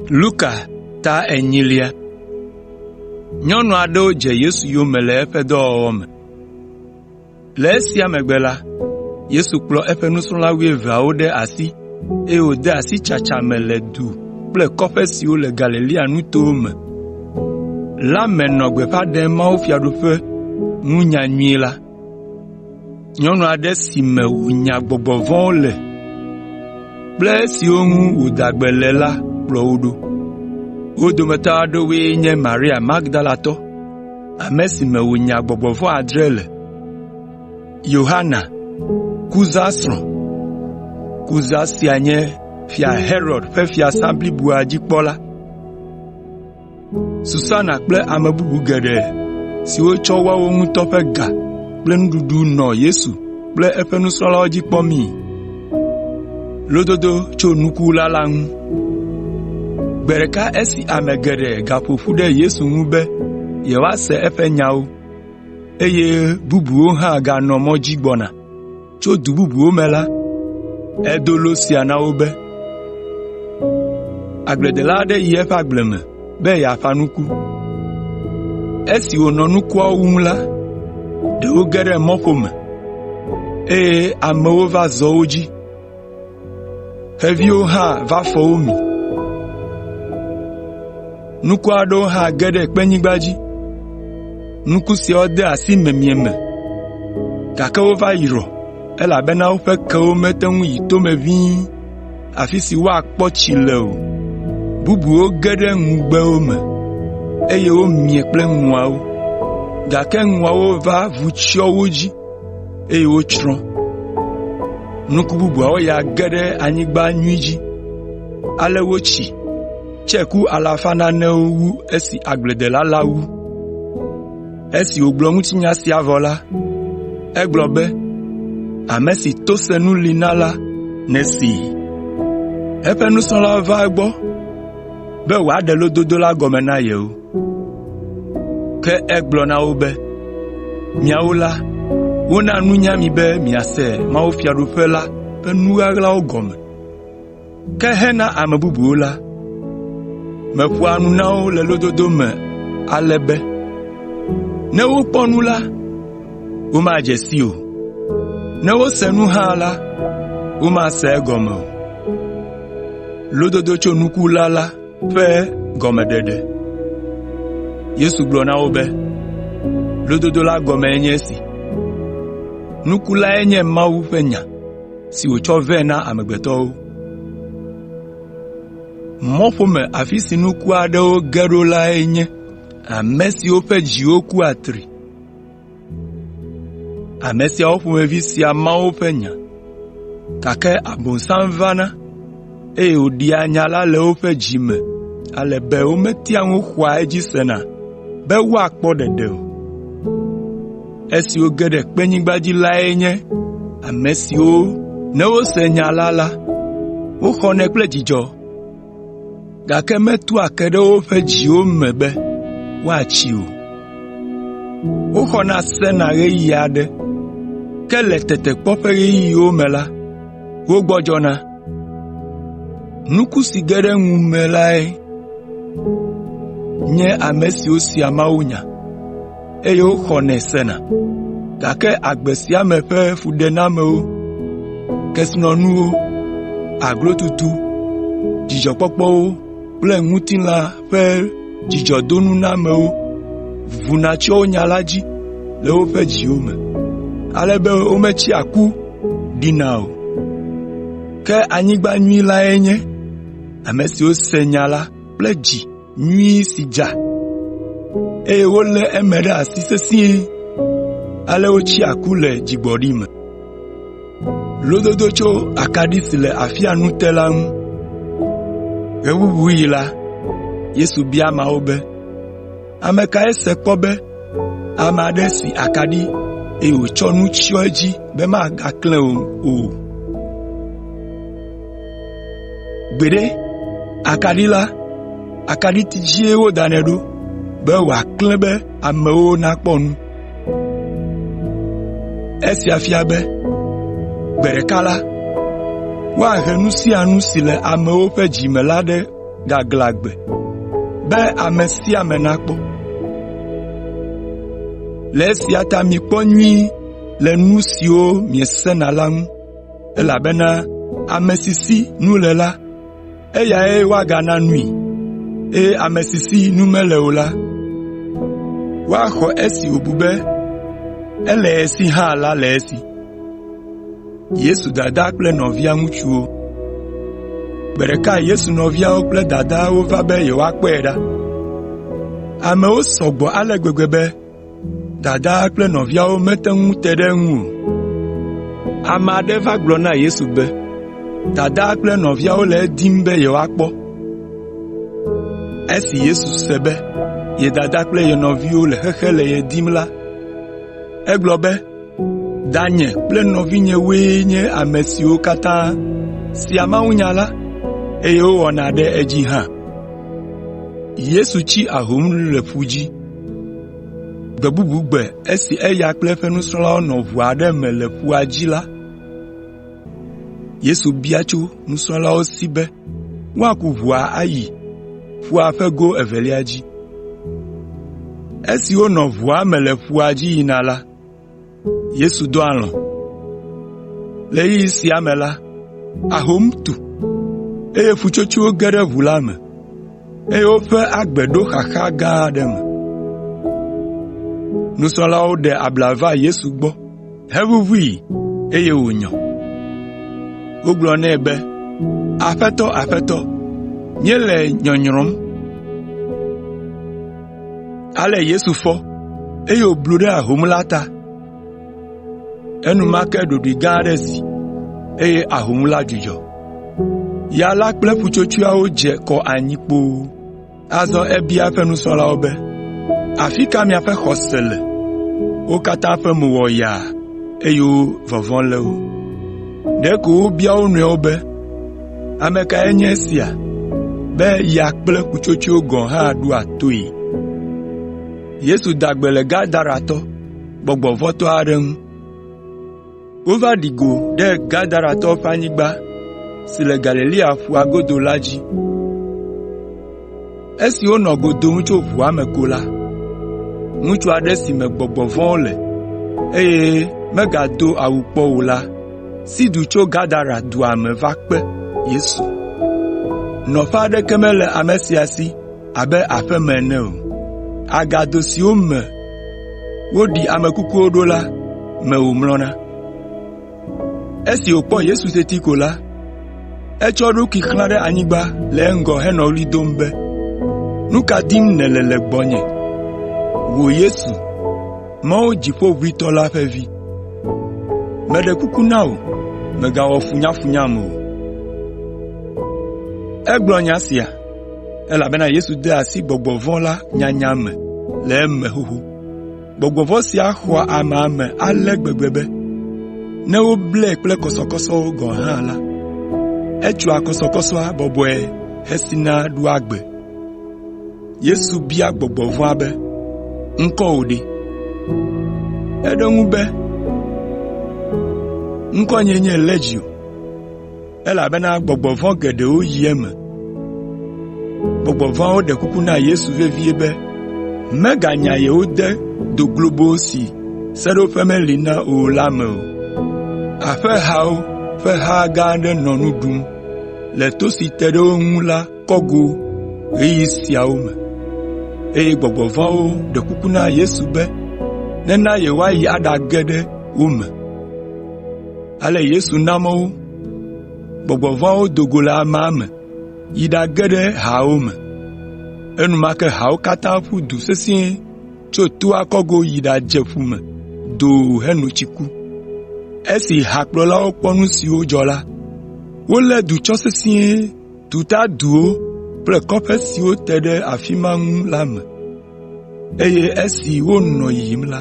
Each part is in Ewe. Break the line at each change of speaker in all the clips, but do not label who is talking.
Luka ta enyilia. Nyɔnu aɖewo dze Yesu yome le eƒe dɔwɔwɔ me. Le esia megbe la, Yesu kplɔ eƒe nusrɔ̃la wuieveawo ɖe asi eye wòde asi tsatsa me le du kple kɔƒe siwo le Galilea nutowo me la me nɔ gbeƒã ɖem mawufiaɖuƒe ŋu nyanyui la. Nyɔnu aɖe si me wònya gbɔgbɔ vɔ̃wo le kple esiwo ŋu wòda gbe le la kplɔ wo ɖo. Wo dometɔ aɖewoe nye Maria Magdalatɔ, ame si me wònya gbɔgbɔ vɔ̃ adre le, Yohana, Kuza srɔ̃ (Kuza sia nye Fia Herod ƒe fiasã bliboa dzi kpɔla), Susana kple ame bubu geɖe siwo tsɔ woawo ŋutɔ ƒe ga kple nuɖuɖu nɔ Yesu kple eƒe nusrɔ̃lawo dzi kpɔmii. Gbe ɖeka esi ame geɖe gaƒo ƒu ɖe Yesu ŋu be yewoase eƒe nyawo, eye bubuwo hã ganɔ mɔ dzi gbɔna tso du bubuwo me la, edo lo sia na wo be, “Agbledela aɖe yi eƒe agble me be yeaƒã nuku. Esi wònɔ nukuawo wum la, ɖewo ge ɖe mɔƒome, eye amewo va zɔ wo dzi. Xeviwo hã va fɔ wo mi. Nuku aɖewo hã ge ɖe kpenyigba dzi. Nuku siawo de asi miemie me, gake wova yrɔ, elabena woƒe kewo mete ŋu yi tome ʋĩi afi si woakpɔ tsi le o. Bubuwo ge ɖe ŋugbewo me, eye womie kple ŋuawo, gake ŋuawo va vu tsyɔ wo dzi, eye wotsrɔ̃. Nuku bubuawo ya ge ɖe anyigba nyui dzi, ale wotsi, tse ku alafa nanewo wu esi agbledela la wu. Esi wògblɔ ŋutinya sia vɔ la, egblɔ be, “Ame si to senu li na la nesee.” Eƒe nusrɔ̃lawo va egbɔ be wòaɖe lododo la gɔme na yewo. Ke egblɔ na wo be, “Miawo la, wona nunya mi be miase mawufiaɖuƒe la ƒe nu ɣaɣlawo gɔme. Ke hena ame bubuwo la, meƒoa nu na wo le lododo me ale be, ‘Ne wokpɔ nu la, womadze sii o, ne wose nu hã la, womase egɔme o.’ ” Yesu gblɔ na wo be, “Lododo la gɔmee nye esi: Nuku lae nye Mawu ƒe nya si wòtsɔ vɛ na amegbetɔwo. Mɔƒome afi si nuku aɖewo ge ɖo lae nye ame siwo ƒe dziwo ku atri. Ame siawo ƒomevi sea Mawu ƒe nya, gake Abosam vana, eye wòɖea nya la le woƒe dzi me ale be wometea ŋu xɔa edzi sena be woakpɔ ɖeɖe o. Esiwo ge ɖe kpenyigba dzi lae nye ame siwo ne wose nya la la, woxɔnɛ kple dzidzɔ, gake metua ke ɖe woƒe dziwo me be woatsi o. Woxɔna sena ɣeyiɣi aɖe, ke le tetekpɔ ƒe ɣeyiɣiwo me la, wogbɔdzɔna. Nuku si ge ɖe ŋu me lae nye ame siwo sea mawunya, eye woxɔnɛ sena, gake agbe sia me ƒe fuɖenamewo, kesinɔnuwo, aglotutu, dzidzɔkpɔkpɔwo kple ŋutilã ƒe dzidzɔdonunamewo vuna tsyɔ nya la dzi le woƒe dziwo me, ale be wometsea ku ɖina o. Ke anyigba nyui lae nye ame siwo se nya la kple dzi nyui si dza, eye wolé eme ɖe asi sesĩe, ale wotsea ku le dzigbɔɖi me. Ɣe bubu ɣi la, Yesu bia ameawo be, “Ame kae se kpɔ be ame aɖe si akaɖi, eye wòtsɔ nu tsyɔ edzi be magaklẽ o? Gbeɖe, akaɖi la, akaɖiti dzie wodanɛ ɖo be wòaklẽ be amewo nakpɔ nu. Esia fia be, gbe ɖeka la, woahe nu sia nu si le amewo ƒe dzi me la ɖe gaglãgbe be ame sia ame nakpɔ. Le esia ta mikpɔ nyuie le nu siwo miesena la ŋu, elabena ame si si nu le la, eyae woagana nui, eye ame si si nu mele o la, woaxɔ esi wòbu be ele ye si hã la le esi.” Gbe ɖeka Yesu nɔviawo kple dadaa wova be yewoakpɔe ɖa. Amewo sɔ gbɔ ale gbegbe be dadaa kple nɔviawo mete ŋu te ɖe eŋu o. Ame aɖe va gblɔ na Yesu be, “Dadaa kple nɔviawo le edim be yewoakpɔ.” Esi Yesu se be ye dada kple ye nɔviwo le xexe le ye dim la, egblɔ be, “Danye kple nɔvinyewoe nye ame siwo katã sea mawunya la, eye wowɔna ɖe edzi hã.” Gbe bubu gbe esi eya kple eƒe nusrɔ̃lawo nɔ ʋu aɖe me le ƒua dzi la, Yesu bia tso nusrɔ̃lawo si be woaku ʋua ayi ƒua ƒe go evelia dzi. Esi wonɔ ʋua me le ƒua dzi yina la, Yesu dɔ alɔ̃. Le ɣeyiɣi sia me la, ahom tu, eye ƒutsotsoewo ge ɖe ʋu la me, eye woƒe agbe ɖo xaxa gã aɖe me. Nusrɔ̃lawo ɖe abla va Yesu gbɔ heʋuʋui eye wònyɔ. Wogblɔ nɛ be, “Aƒetɔ, Aƒetɔ, míele nyɔnyrɔm!” Ale Yesu fɔ, eye wòblu ɖe ahom la ta. Enumake ɖoɖoe gã aɖe zi, eye ahom la dzudzɔ. Ya la kple ƒutsotsoeawo dze kɔ anyi kpoo. Azɔ ebia eƒe nusrɔ̃lawo be, “Afi ka miaƒe xɔse le?” Wo katã ƒe mo wɔ yaa, eye vɔvɔ̃ lé wo. Ɖeko wobia wo nɔewo be, “Ame kae nye esia be ya kple ƒutsotsoewo gɔ̃ hã ɖoa toe?” Wova ɖi go ɖe Gadaratɔwo ƒe anyigba si le Galilea ƒua godo la dzi. Esi wonɔ go dom tso ʋua me ko la, ŋutsu aɖe si me gbɔgbɔ vɔ̃wo le, eye megado awu kpɔ o la si du tso Gadara dua me va kpe Yesu. Nɔƒe aɖeke mele ame sia si abe aƒe me ene o. Agado siwo me woɖi ame kukuwo ɖo la me wòmlɔna. Esi wòkpɔ Yesu teti ko la, etsɔ eɖokui xlã ɖe anyigba le eŋgɔ henɔ ɣli dom be, “Nu ka dim nèle le gbɔnye, wò Yesu, Mawu Dziƒoʋĩtɔ la ƒe Vi? Meɖe kuku na wò, mègawɔ funyafunyam o.” Egblɔ nya sia, elabena Yesu de asi gbɔgbɔ vɔ̃ la nyanya me le eme xoxo. Gbɔgbɔ vɔ̃ sia xɔa amea me ale gbegbe be ne woblae kple kɔsɔkɔsɔwo gɔ̃ hã la, etsoa kɔsɔkɔsɔa bɔbɔe hesina ɖua gbe. Yesu bia gbɔgbɔ vɔ̃a be, “Ŋkɔwò ɖe?” Eɖo eŋu be, “Ŋkɔnyee nye Legio, elabena gbɔgbɔ vɔ̃ geɖewo yi eme.” Gbɔgbɔ vɔ̃awo ɖe kuku na Yesu vevie be meganya yewo de do globo si seɖoƒe meli na o la me o. Aƒehawo ƒe ha gã aɖe nɔ nu ɖum le to si te ɖe wo ŋu la kɔgo ɣeyiɣi siawo me, eye gbɔgbɔ vɔ̃awo ɖe kuku na Yesu be nena yewoayi aɖage ɖe wo me. Ale Yesu na mɔ wo. Gbɔgbɔ vɔ̃awo do go le amea me yi ɖage ɖe haawo me. Enumake haawo katã ƒu du sesĩe tso toa kɔgo yi ɖadze ƒu me doo heno tsi ku. Esi hakplɔlawo kpɔ nu siwo dzɔ la, wolé du tsɔ sesĩe tuta duwo kple kɔƒe siwo te ɖe afi ma ŋu la me, eye esi wonɔ yiyim la,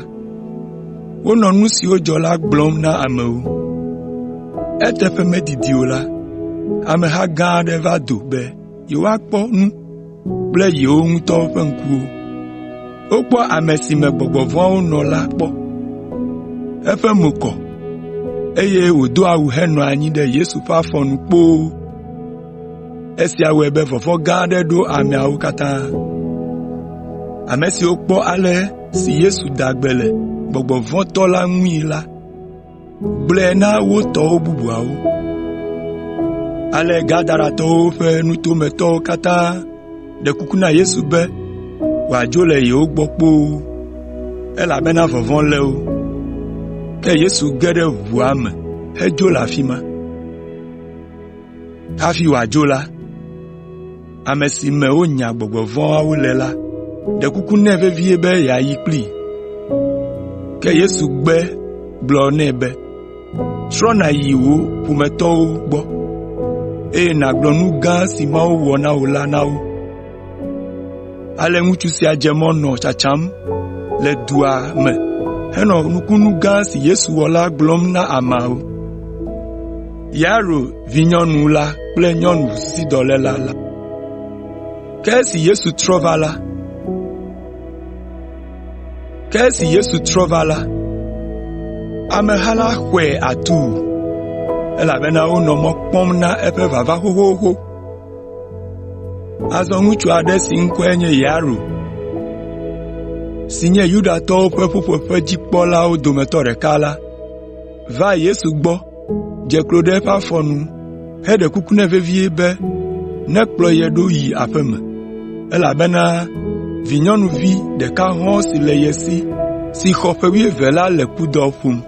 wonɔ nu siwo dzɔ la gblɔm na amewo. Eteƒe medidi o la, ameha gã aɖe va do be yewoakpɔ nu kple yewo ŋutɔ ƒe ŋkuwo. Wokpɔ ame si me gbɔgbɔ vɔ̃awo nɔ la kpɔ. Eƒe mo kɔ, eye wòdo awu henɔ anyi ɖe Yesu ƒe afɔ nu kpoo. Esia wɔe be vɔvɔ̃ gã aɖe ɖo ameawo katã. Ame siwo kpɔ ale si Yesu da gbe le gbɔgbɔ vɔ̃ tɔ la ŋui la gblɔe na wo tɔ bubuawo. Ale Gadaratɔwo ƒe nutometɔwo katã ɖe kuku na Yesu be wòadzo le yewo gbɔ kpoo, elabena vɔvɔ̃ lé wo. Ke Yesu ge ɖe ʋua me hedzo le afi ma. Hafi wòadzo la, ame si me wonya gbɔgbɔ vɔ̃awo le la ɖe kuku nɛ vevie be yeayi kplii. Ke Yesu gbe gblɔ nɛ be, “Trɔ nàyi wò ƒometɔwo gbɔ, eye nàgblɔ nu gã si Mawu wɔ na wò la na wo.” Ale ŋutsu sia dze mɔ nɔ tsatsam le dua me henɔ nukunu gã si Yesu wɔ la gblɔm na ameawo. Yairo vinyɔnu la kple nyɔnu ʋusisidɔléla la. Ke esi Yesu trɔ va la, ameha la xɔe atuu, elabena wonɔ mɔ kpɔm na eƒe vava xoxoxo. Azɔ ŋutsu aɖe si ŋkɔe nye Yairo, si nye Yudatɔwo ƒe ƒuƒoƒedzikpɔlawo dometɔ ɖeka la, va Yesu gbɔ dze klo ɖe eƒe afɔ nu heɖe kuku nɛ vevie be nekplɔ ye ɖo yi aƒe me, elabena vinyɔnuvi ɖeka hɔ̃ɔ si le ye si, si xɔ ƒe wuieve la le kudɔ ƒom.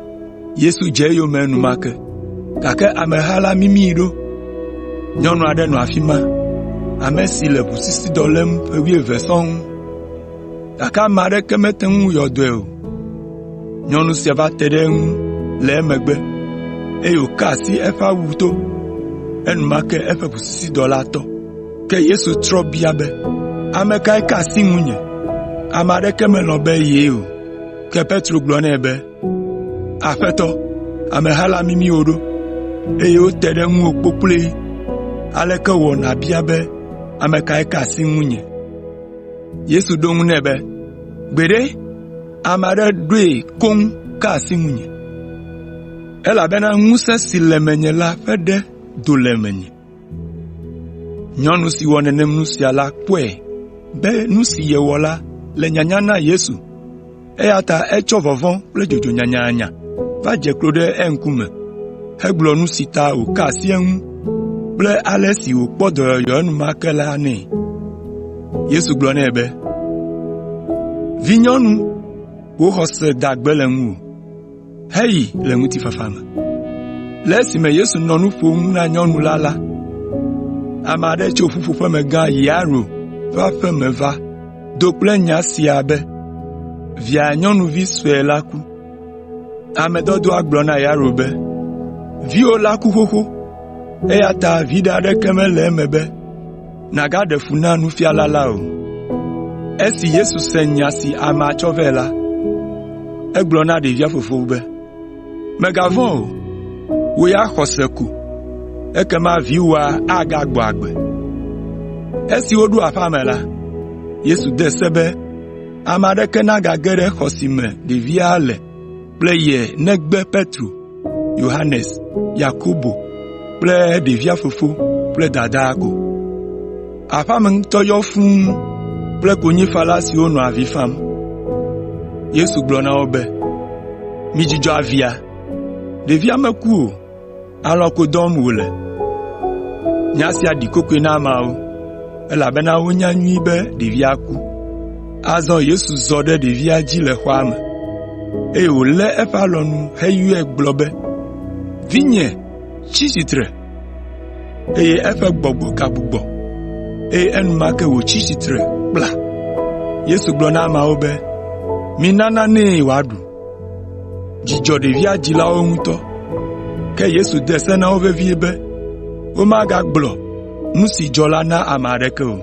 Yesu dze eyome enumake, gake ameha la mimii ɖo. Nyɔnu aɖe nɔ afi ma, ame si le ʋusisidɔ lém ƒe wuieve sɔŋ, gake ame aɖeke mete ŋu yɔ dɔe o. Nyɔnu sia va te ɖe eŋu le emegbe, eye wòka asi eƒe awu to. Enumake eƒe ʋusisidɔ la tɔ. Ke Yesu trɔ bia be, “Ame kae ka asi ŋunye?” Ame aɖeke melɔ̃ be yee o. Ke Petro gblɔ nɛ be, “Aƒetɔ, ameha la mimi wò ɖo, eye wote ɖe ŋuwò kpokploe, aleke wɔ nàbia be ame kae ka asi ŋunye?” Yesu ɖo eŋu nɛ be, “Gbeɖe, ame aɖe ɖoe koŋ ka asi ŋunye, elabena ŋusẽ si le menye la ƒe ɖe do le menye.” Nyɔnu si wɔ nenem nu sia la kpɔe be nu si yewɔ la le nyanya na Yesu, eya ta etsɔ vɔvɔ̃ kple dzodzo nyanyanya va dze klo ɖe eŋkume hegblɔ nu si ta wòka asi eŋu kple ale si wòkpɔ dɔyɔyɔ enumake la nɛ. Yesu gblɔ nɛ be, “Vinyɔnu, wò xɔse da gbe le ŋuwò. Heyi le ŋutifafa me.” Le esime Yesu nɔ nu ƒom na nyɔnu la la, ame aɖe tso ƒuƒoƒemegã Yairo ƒe aƒe me va do kple nya sia be via nyɔnuvi sue la ku. Ame dɔdɔa gblɔ na Yairo be, “Viwò la ku xoxo, eya ta viɖe aɖeke mele eme be nàgaɖe fu na Nufiala la o.” Esi Yesu se nya si amea tsɔ vɛ la, egblɔ na ɖevia fofo be, “Mègavɔ̃ o, wò ya xɔ se ko, ekema viwòa agagbɔ agbe.” Esi woɖo aƒea me la, Yesu de se be ame aɖeke nagage ɖe xɔ si me ɖevia le kple ye negbe Petro, Yohanes, Yakobo kple ɖevia fofo kple dadaa ko. Aƒea me ŋutɔ yɔ fũu kple konyifala siwo nɔ avi fam. Yesu gblɔ na wo be, “Midzudzɔ avia, ɖevia meku o, alɔ̃ ko dɔm wòle.” Nya sia ɖi kokoe na ameawo, elabena wonya nyuie be ɖevia ku. Azɔ Yesu zɔ ɖe ɖevia dzi le xɔa me, eye wòlé eƒe alɔnu heyɔe gblɔ be, “Vinye, tsi tsitre!” Eye eƒe gbɔgbɔ gagbugbɔ, eye enumake wòtsi tsitre kpla. Yesu gblɔ na ameawo be, “Mina nanee wòaɖu.” Dzi dzɔ ɖevia dzilawo ŋutɔ, ke Yesu de se na wo vevie be womagagblɔ nu si dzɔ la na ame aɖeke o.